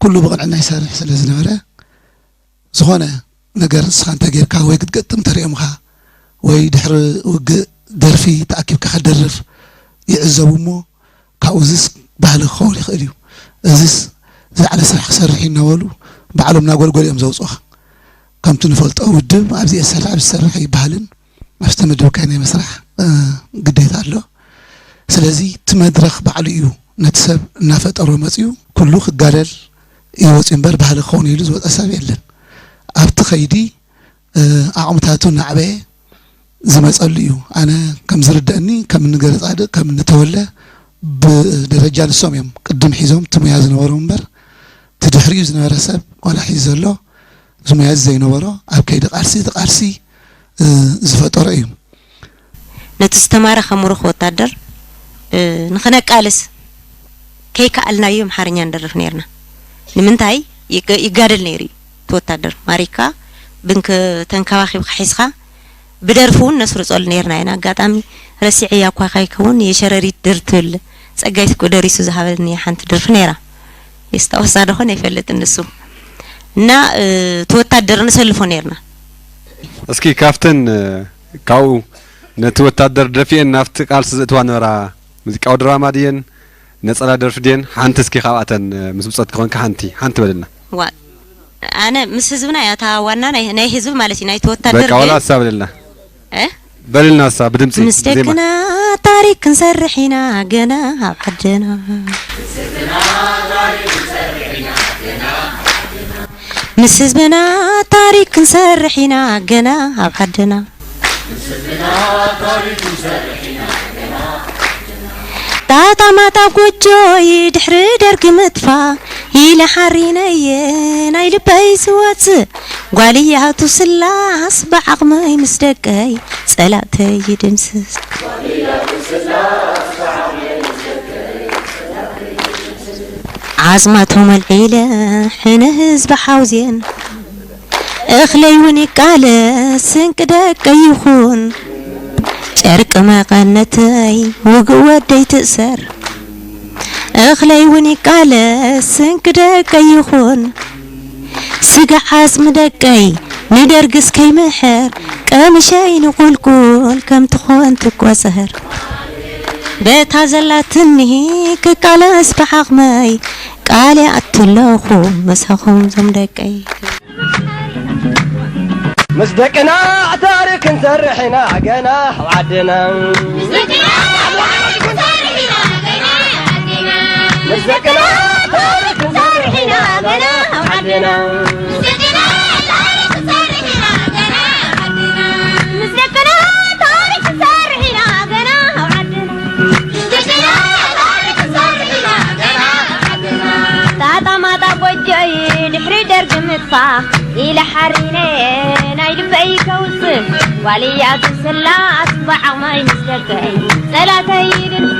ኩሉ ብቕንዕና ይሰርሕ ስለ ዝነበረ ዝኾነ ነገር ንስኻ እንተጌርካ ወይ ክትገጥም ተሪኦምኻ ወይ ድሕሪ ውግእ ደርፊ ተኣኪብካ ክትደርፍ ይዕዘቡ እሞ ካብኡ እዝስ ባህሊ ክኸውን ይኽእል እዩ። እዝስ ዝለዓለ ስራሕ ክሰርሕ እዩ እናበሉ ባዕሎም እናጎልጎሉ እዮም ዘውፅኡኻ። ከምቲ ንፈልጦ ውድብ ኣብዚ እየ ዝሰርሕ ኣብዚ ዝሰርሕ ኣይበሃልን። ኣብቲ መደብካ ናይ ምስራሕ ግዴታ ኣሎ። ስለዚ እቲ መድረኽ ባዕሉ እዩ ነቲ ሰብ እናፈጠሮ መፅዩ ኩሉ ክጋደል እዩ ወፅዩ እምበር ባህሊ ክኸውን ኢሉ ዝወፀ ሰብ የለን። ኣብቲ ኸይዲ ዓቕምታቱ እናዕበየ ዝመፀሉ እዩ። ኣነ ከም ዝርደአኒ ከም እኒ ገረፃድቕ ከም እኒ ተወለ ብደረጃ ንሶም እዮም ቅድም ሒዞም እቲ ሙያ ዝነበሮም እምበር እቲ ድሕሪኡ ዝነበረ ሰብ ዋላ ሕዚ ዘሎ እዚ ሙያ እዚ ዘይነበሮ ኣብ ከይዲ ቃልሲ እቲ ቃልሲ ዝፈጠሮ እዩ። ነቲ ዝተማረኸ ምሩኽ ወታደር ንኽነቃልስ ከይከኣልናዮ ኣምሓርኛ ንደርፍ ነይርና። ንምንታይ ይጋደል ነይሩ እዩ እቲ ወታደር ማሪካ ብንክ ተንከባኺብካ ሒዝካ ብደርፊ እውን ነስርፀሉ ነይርና ኢና። ኣጋጣሚ ረሲዐያ እኳ ከይከውን የሸረሪት ድር ትብል ጸጋይ ትኩእ ደሪሱ ዝሃበኒ ሓንቲ ድርፊ ነይራ። የስታወሳ ደኾን ኣይፈልጥን ንሱ እና እቲ ወታደር ንሰልፎ ነይርና። እስኪ ካብተን ካብኡ ነቲ ወታደር ደፊኤን ናብቲ ቃልሲ ዘእትዋ ነበራ ሙዚቃዊ ድራማ ድየን ነጸላ ደርፊ ድየን ሓንቲ እስኪ ካብኣተን ምስ ብጾት ክኾንካ ሓንቲ ሓንቲ በልልና። ዋ ኣነ ምስ ህዝብና እያ እታ ዋና ናይ ናይ ህዝቢ ማለት እዩ ናይቲ ወታደር በቃ ወላ ግን እሳ በልልና። እ በልልና እሳ ብድምጺ ምስ ብዜማ። ደቅና ታሪክ ክንሰርሕ ኢና ገና ኣብ ዓድና ምስ ህዝብና ታሪክ ክንሰርሕ ኢና ገና ኣብ ዓድና ጣጣማት ኣብ ጎጆይ ድሕሪ ደርጊ ምጥፋ ኢለ ሓሪነየ ናይ ልበይ ዝወፅእ ጓል እያቱ ስላስ ብዓቕመይ ምስ ደቀይ ፀላእተይ ይድምስስ ዓፅማቶም ኣልዒለ ሕነ ህዝቢ ሓውዜን እኽለይ እውን ይቃለስ ስንቂ ደቀይ ይኹን ጨርቂ መቐነተይ ውግእ ወደይ ትእሰር፣ እኽለይ እውን ይቃለስ ስንቂ ደቀይ ይኹን። ስጋ ዓጽሚ ደቀይ ንደርግስ ከይምሕር፣ ቀምሸይ ንቁልቁል ከም ትኾን ትቆጸር። በታ ዘላትኒ ክቃለስ ብዓቕመይ፣ ቃል ይኣቱ ኣለኹ ምሳኹም ዞም ደቀይ። ምስ ደቅና ታሪክ ክንሰርሕ ኢና ገና ኣብ ዓድና። ምስ ደቅና ታሪክ ክንሰርሕ ኢና ገና ኣብ ዓድና። ጣጣማጣ ጎጆይ ድሕሪ ደርጊ ምጥፋእ ኢለ ሓሪነ ናይ ልበይ ከውፅእ ዋልያ ትስላስ ብዓቕመይ ምስ ደቀይ ጸላተይ ይድንስ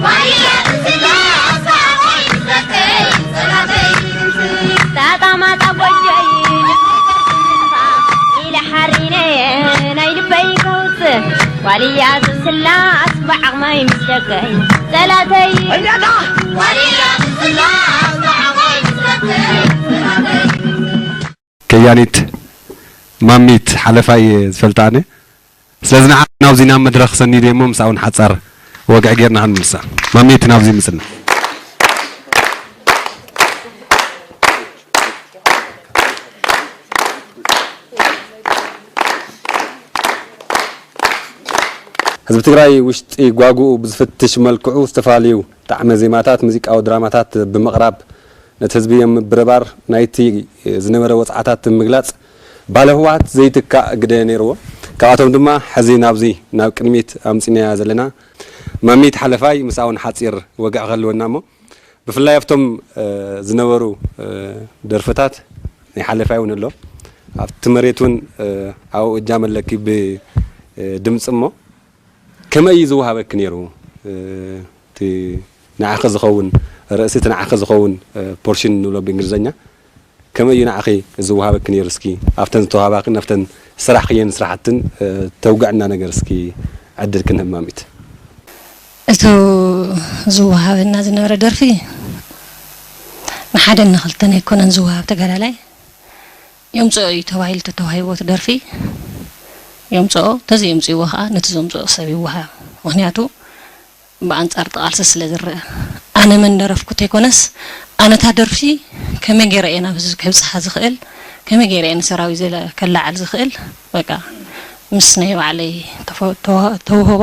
ዋልያ ትስላስ ብዓቕመይ ምስ ደቀይ ጸላተይ ይድንስ ጣጣማጣ ጎጆይ ኢለ ሓሪነ ናይ ልበይ ከውፅእ ዋልያ ትስላስ ብዓቕመይ ምስ ደቀይ ጸላተይ ከያኒት ማሚት ሓለፋይ ዝፈልጣ ኣነ። ስለዚ ንዓ ናብዚ ናብ መድረኽ ሰኒደ እሞ ምስኣ እውን ሓጻር ወግዒ ጌርና ክንምልሳ። ማሚት ናብዚ ምጽና። ህዝቢ ትግራይ ውሽጢ ጓጉኡ ብዝፍትሽ መልክዑ ዝተፈላለዩ ጣዕመ ዜማታት፣ ሙዚቃዊ ድራማታት ብምቕራብ ነቲ ህዝቢ የምብርባር ናይቲ ዝነበረ ወፅዓታት ምግላፅ ባህሊ ህወሓት ዘይትካእ ግደ ነይርዎ። ካብኣቶም ድማ ሕዚ ናብዚ ናብ ቅድሚት ኣምፂናያ ዘለና ማሚት ሓለፋይ ምስኣ እውን ሓፂር ወግዒ ክህልወና እሞ ብፍላይ ኣብቶም ዝነበሩ ደርፍታት ናይ ሓለፋይ እውን ኣሎ ኣብቲ መሬት እውን ኣብኡ እጃም ኣለኪ ብድምፂ እሞ ከመይ እዩ ዝወሃበኪ ነይሩ እቲ ንዓኺ ዝኸውን ርእሲ እቲ ንዓኺ ዝኸውን ፖርሽን ንብሎ ብእንግሊዝኛ ከመይ እዩ ንዓኺ ዝወሃበኪ ነይሩ እስኪ ኣብተን ዝተዋህባክን ኣብተን ስራሕ ክየን ስራሕትን ተውግዕና ነገር እስኪ ዕድል ክንህብ ማሚት እቱ ዝወሃበና ዝነበረ ደርፊ ንሓደን ንኽልተን ኣይኮነን ዝወሃብ ተጋዳላይ የምፅኦ እዩ ተባሂሉ ተተዋሂቦ እቲ ደርፊ የምፅኦ ተዘየምፅእዎ ከዓ ነቲ ዘምፅኦ ሰብ ይወሃብ ምክንያቱ ብኣንፃር እቲ ቃልሲ ስለ ዝረአ ኣነ መን ደረፍኩ ተይኮነስ ኣነታ ደርፊ ከመይ ገይረ እየ ናብ ህዝቢ ከብፅሓ ዝኽእል ከመይ ገይረ እየ ንሰራዊት ከላዕል ዝኽእል በቃ ምስ ናይ ባዕለይ ተውህቦ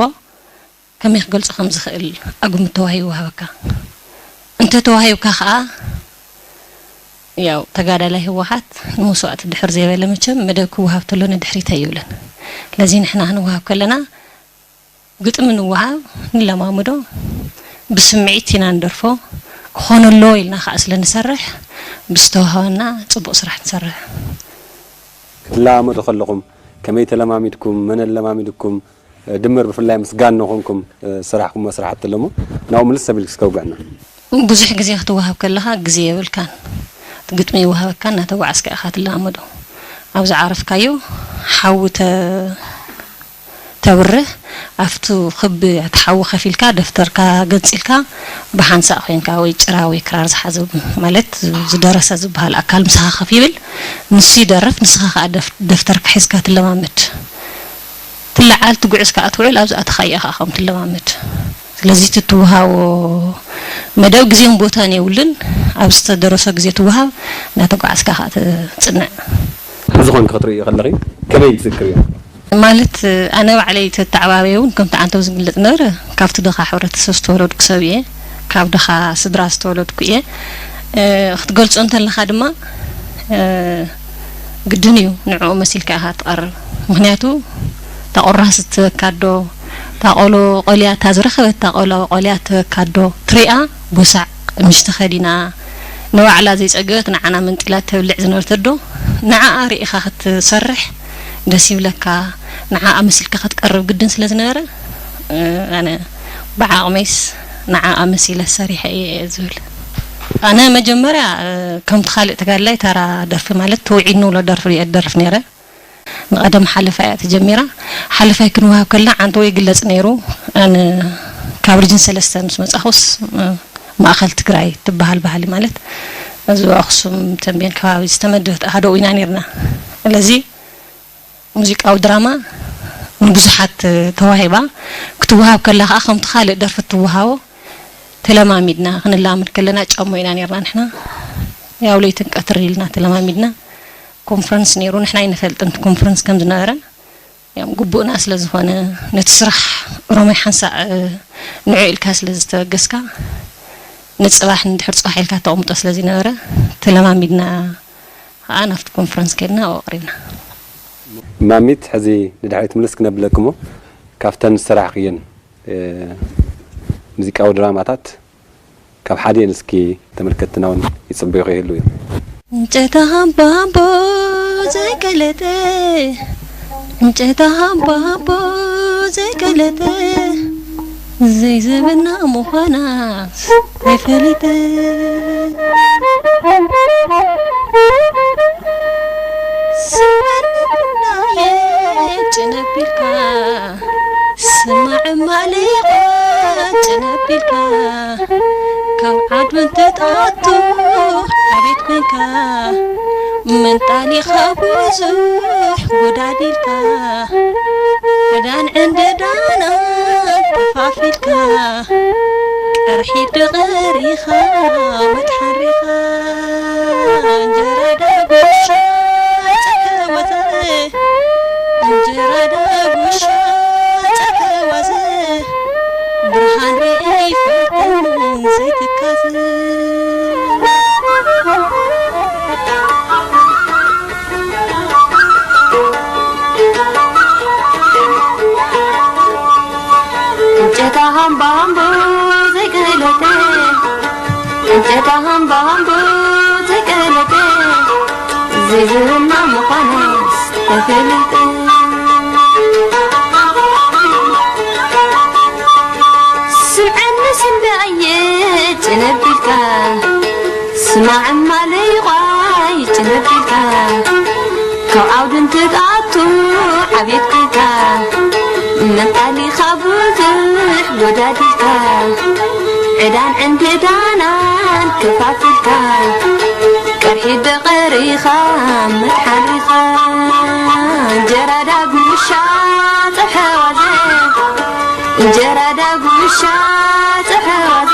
ከመይ ክገልፆ ከም ዝኽእል ኣግምት ተዋሂቡ ይወሃበካ። እንተ ተዋሂብካ ከዓ ያው ተጋዳላይ ህወሓት ንመስዋእቲ ድሕር ዘይበለ መቸም መደብ ክወሃብ ተሎ ንድሕሪት ኣይብልን። ስለዚ ንሕና ክንወሃብ ከለና ግጥሚ ንወሃብ ንለማምዶ ብስምዒት ኢና ንደርፎ ክኾነሎ ኢልና ከዓ ስለ ንሰርሕ ብዝተዋሃበና ፅቡቕ ስራሕ ንሰርሕ። ክትለማመዱ ከለኹም ከመይ ተለማሚድኩም መን ኣለማሚድኩም ድምር ብፍላይ ምስ ጋኖ ኮንኩም ዝሰራሕኩሞ ስራሕቲ ኣሎ እሞ ናብኡ ምልስ ኣቢልኪ እስከ ኣውግዕና። ብዙሕ ግዜ ክትወሃብ ከለኻ ግዜ የብልካን። እቲ ግጥሚ ይወሃበካ እናተጓዓዝካ ኢኻ ትለማመዶ። ኣብ ዝዓረፍካዮ ሓዊ ተ ተብርህ ኣብቱ ክቢ እቲ ሓዊ ከፊልካ ደፍተርካ ገንፂልካ ብሓንሳእ ኮይንካ ወይ ጭራ ወይ ክራር ዝሓዘ ማለት ዝደረሰ ዝበሃል ኣካል ምሳኻ ከፍ ይብል ንሱ ይደርፍ ንስኻ ከዓ ደፍተርካ ሒዝካ ትለማመድ። ትለዓል ትጉዕዝ ከኣ ትውዕል ኣብዚኣ ተኻይኣ ከኣ ከም ትለማመድ። ስለዚ እቲ ትወሃቦ መደብ ግዜን ቦታን የብሉን። ኣብ ዝተደረሶ ግዜ ትወሃብ እናተጓዓዝካ ከኣ ትጽንዕ። ሕዚ ኾንኪ ክትርእዮ ከለኺ ከመይ ትዝክርዮ? ማለት ኣነ ባዕለይ ተተዓባበየ እውን ከምቲ ዓንተው ዝግለጽ ነበረ ካብቲ ድኻ ሕብረተሰብ ዝተወለድኩ ሰብ እየ። ካብ ድኻ ስድራ ዝተወለድኩ እየ። ክትገልጾ እንተለኻ ድማ ግድን እዩ ንዕኡ መሲልካ ኢኻ ትቐርብ። ምኽንያቱ እታ ቁራስ እትህበካ ኣዶ፣ እታ ቆሎ ቆልያ፣ እታ ዝረኸበት እታ ቆሎ ቆልያ እትህበካ ኣዶ ትሪኣ፣ ቦሳዕ ቀምሽ ተኸዲና፣ ንባዕላ ዘይጸገበት ንዓና መንጢላ እተብልዕ ዝነበረት ኣዶ፣ ንዓኣ ርኢኻ ክትሰርሕ ደስ ይብለካ። ንዓኣ መሲልካ ክትቀርብ ግድን ስለ ዝነበረ፣ ኣነ ብዓቕመይስ ንዓኣ መሲለ ሰሪሐ እየ እየ ዝብል። ኣነ መጀመርያ ከምቲ ካልእ ተጋድላይ ተራ ደርፊ ማለት ተውዒድ ንብሎ ደርፊ እየ ዝደርፍ ነይረ። ንቐደም ሓለፋ እያ ተጀሚራ። ሓለፋይ ክንወሃብ ከለና ዓንተቦ ይግለጽ ነይሩ። ኣነ ካብ ሪጅን ሰለስተ ምስ መጻኹስ፣ እ፣ ማእከል ትግራይ ትበሃል ባህሊ ማለት እዚ ኣኽሱም፣ ተንቤን ከባቢ ዝተመደበት ኣሃደኡ ኢና ነይርና። ስለዚ ሙዚቃዊ ድራማ ንብዙሓት ተዋሂባ፣ ክትወሃብ ከላ ከኣ ከምቲ ካልእ ደርፊ ትወሃቦ ተለማሚድና፣ ክንላመድ ከለና ጫሞ ኢና ነይርና ንሕና። ያው ለይትን ቀትሪ ኢልና ተለማሚድና። ኮንፈረንስ ነይሩ፣ ንሕና ኣይንፈልጥን ኮንፈረንስ ከም ዝነበረ። ያው ግቡእና ስለ ዝኾነ፣ ነቲ ስራሕ ሮማይ ሓንሳእ ንዑ ኢልካ ስለ ዝተበገስካ፣ ንጽባሕ ንድሕር ጽባሕ ኢልካ ተቐምጦ ስለ ዝነበረ፣ ተለማሚድና ከኣ ናብቲ ኮንፈረንስ ከድና ኣብኡ ኣቕሪብና። ማሚት፣ ሕዚ ንድሕሪት ምልስ ክነብለኪ እሞ፣ ካብተን ዝሰራሕክየን፣ እ፣ ሙዚቃዊ ድራማታት ካብ ሓዲኤን እስኪ ተመልከትትና እውን ይጽበዩ ይህሉ እዮም። እንጨታ ሃምባምቦ ዘይቀለጠ፣ እንጨታ ሃምባምቦ ዘይቀለጠ፣ ዘይዝብና ምዃናስ ተፈሊጠ። ስመርናየ ጭነቢልካ፣ ስማዕ ማሊኻ ጭነቢልካ፣ ካብ ዓዱ እንተትኣቱ ኣቤት ኮንካ፣ ምንጣሊኻ ብዙሕ ጎዳዲልካ፣ ዕዳን ዕንድዳና ተፋፊልካ፣ ቀርሒ ደቐሪኻ መትሓሪኻ፣ እንጀራ ዳጉሻ ጸተወዘ፣ እንጀራ ዳጉሻ ጸተወዘ፣ ብርሃን ርኤ ይፈትን ዘይትካዘ። እንጨታ ሃምባምቦ ዘይቀለጠ፣ እንጨታ ሃምባምቦ ዘይቀለጠ፣ ዘይዝህና ምዃናስ ተፈሊጠ። ስምዐኒ ስንዳየ ጭነቢልካ፣ ስማዕ እማ ለይቋይ ጭነቢልካ፣ ካብ ዓውዲ እንትትኣቱ ዓቤት ኮንካ፣ ምንጣሊኻ ብዙሕ ጎዳዲልካ፣ ዕዳን ዕንድዳናን ከፋፊልካ፣ ቀርሒ ደቐሪኻ መትሓሪኻ፣ እንጀራ ዳጉሻ ጸብሐ ዋዘ፣ እንጀራ ዳጉሻ ጸብሐ ዋዘ፣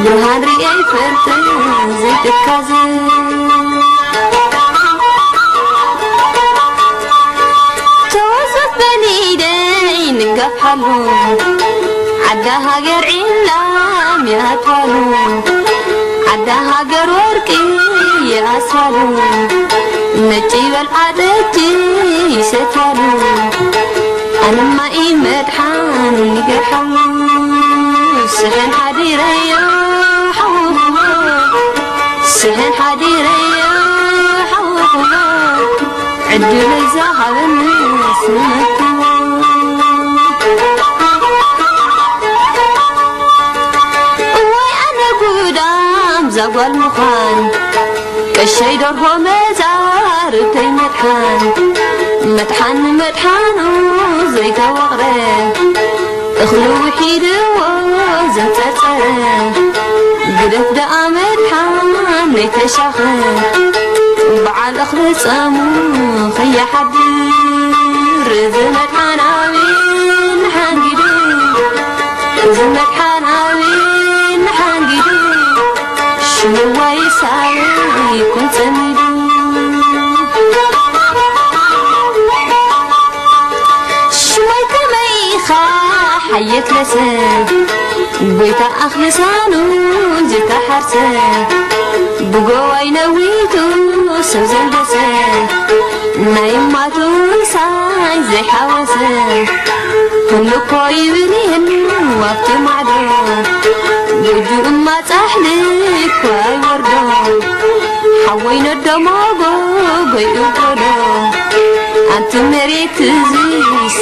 ብርሃን ርእየ ይፈልጥን ዘይትካዘ። ተወሰት በሊደይ ንጋፍሓሉ፣ ዓዳ ሃገር ዒላም ይኣትዋሉ፣ ዓዳ ሃገር ወርቂ ይኣስዋሉ፣ ነጭ ይበልዓ ጠጅ ይሰትያሉ። ኣነማ ኢመድሓን ይገርሓሉ፣ ስሕን ሓዲረዮ ሓውኹሞ፣ ስሕን ሓዲረዮ ሓውኹሞ፣ ዕድለይ ዝሃበኒ ስነትሞ። እዋይ ኣነ ጉዳም ዛጓል ምዃን፣ ቀሸይ ደርሆ መዛርብተይ መድሓን፣ መድሓን ንመድሓኑ ዘይተወቕረ፣ እኽሉ ውሒድዎ ዘንጸርጸረ፣ ግደፍ ደኣ መድሓን ነይተሻኸ፣ በዓል እኽሊ ጸሙ ከይሓድር፣ እዚ መድሓን ኣበይ ንሓንጊዱ፣ እዚ መድሓን ኣበይ ንሓንጊዱ፣ ሽምዋ ይሳበ ይኩን ጸሚዱ። ሽመይ ከመይ ኢኻ ሓየት ለሰ፣ ጎይታ ኣኽልሳኑ ዝተሓርሰ፣ ብጎዋይ ነዊቱ ሰብ ዘንደሰ፣ ናይ እማቱ ምሳይ ዘይሓወሰ፣ ህልኮ ይብል የሉ ኣብቲ ማዕዶ፣ ጎጁ እማ ጻሕሊ እኳ ኣይወርዶ፣ ሓወይ ነዶ ሞጎጎይ እጎዶ፣ ኣንቲ መሬት እዚ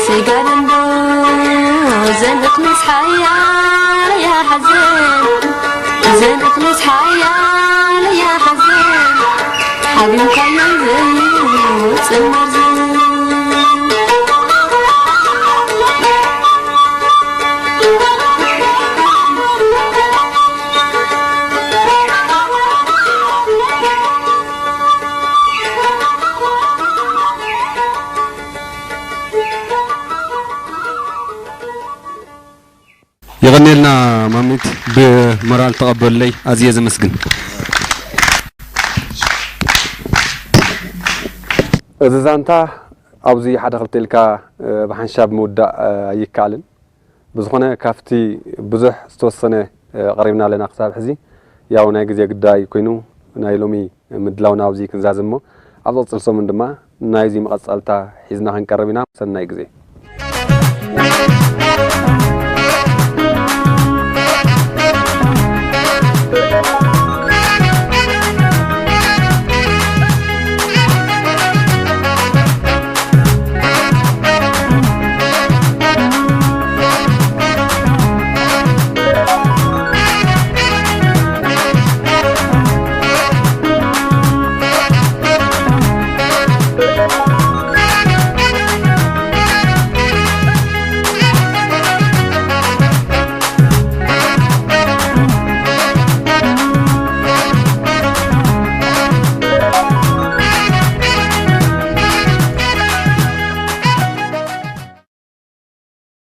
ሰይጋደንዶ፣ ዘን እኽልስ ሓያለ ያሓዘን፣ ዘን እኽልስ ሓያለ ያሓዘን፣ ሓቢንካዮ ዘይወጽእ መርዘን። የቐኔልና ማሚት፣ ብሞራል ተቐበሉለይ፣ ኣዝየ ዘመስግን። እዚ ዛንታ ኣብዚ ሓደ ክልተ ኢልካ፣ እ፣ ብሓንሻብ ምውዳእ፣ እ፣ ኣይከኣልን። ብዝኾነ ካብቲ ብዙሕ ዝተወሰነ፣ እ፣ ቀሪብና ኣለና ክሳብ ሕዚ። ያው ናይ ግዜ ጉዳይ ኮይኑ ናይ ሎሚ ምድላውና ኣብዚ ክንዛዝም እሞ ኣብ ዝቕጽል ሰሙን ድማ ናይዚ መቐጸልታ ሒዝና ክንቀርብ ኢና። ሰናይ ግዜ።